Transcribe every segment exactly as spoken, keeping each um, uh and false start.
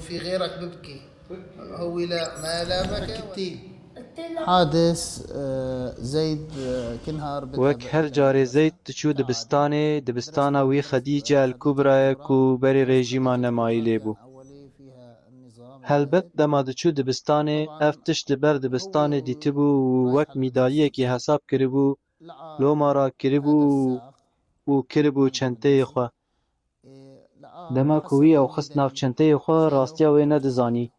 في غيرك ببكي. هو لا، ما لا بكى ولا حادث، آه، زيد، آه، كنهار Wek her carê Zeyd diçû dibistanê, dibistana wî Xedîce El Kubra ye ku berê rejîma nemayî lê bû. Helbet dema diçû dibistanê, ev tişt li ber dibistanê dîtibû û wek mîdalyekê hesab kiribû, loma rakiribû û kiribû çenteyê xwe. Dema ku wî ew xist nav çenteyê xwe, rastiya wê nedizanî.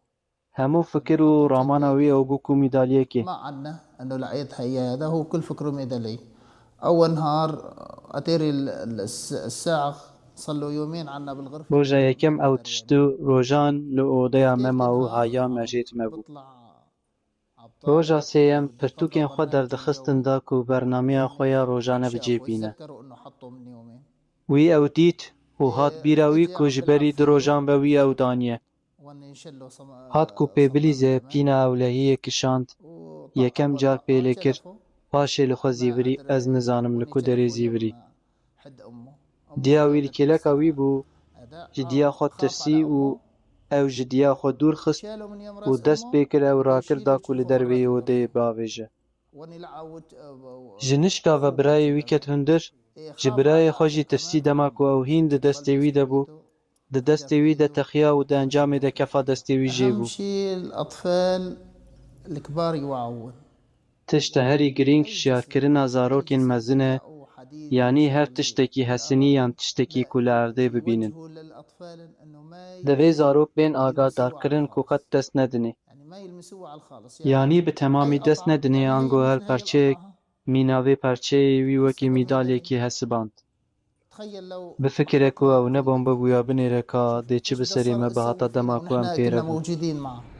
Hemû fikir û ramana wî ew bû ku mîdalyekê. ما عنا انه العيد هي هذا، هو كل فكره ميدالي. اول نهار اتيري ال- ال- الس- الساعه، صار له يومين عنا بالغرفه. Roja yekem ew tişt û rojan li odeya me ma û haya me jêt me bû. Roja sêyem pirtûkên xwe derdixistin da ku bernameya xwe ya rojane bi cê bîne. Wî ew dît û hat bîra wî ku ji berî du rojan ve wî ew daniye. Hat ku pê bilîze, pîna ewlehiyê kişand, yekem car pê lê kir, paşê li xwe zîvirî, ez nizanim li ku derê zîvirî. Diya wî li kêleka wî bû, ji diya xwe tirsî û ew ji diya xwe dûr xist û dest pê kir ew rakir da ku li derveyî odeyê biavêje. Ji nişka ve birayê wî ket hundir, ji birayê xwe jî tirsî dema ku ew hîn di destê wî de bû, di destê wî de texiya û di encamê de kefa destê wî jê bû. اهم شيء الاطفال الكبار يوعون. Tişta herî girîng şiyarkirina zarokên mezin e, yanî her tiştekî hesinî yan tiştekî ku li erdê bibînin. Divê zarok bên agadarkirin ku qet dest nedinê. Yanî bi temamî dest nedinê ango her perçeyek mîna vê perçeyê wî wekî mîdalyekî hesiband. Bifikire ku ew ne bombe bûya binêre ka dê çi bi serê me bihata dema ku em pê re bûn. موجودين معه.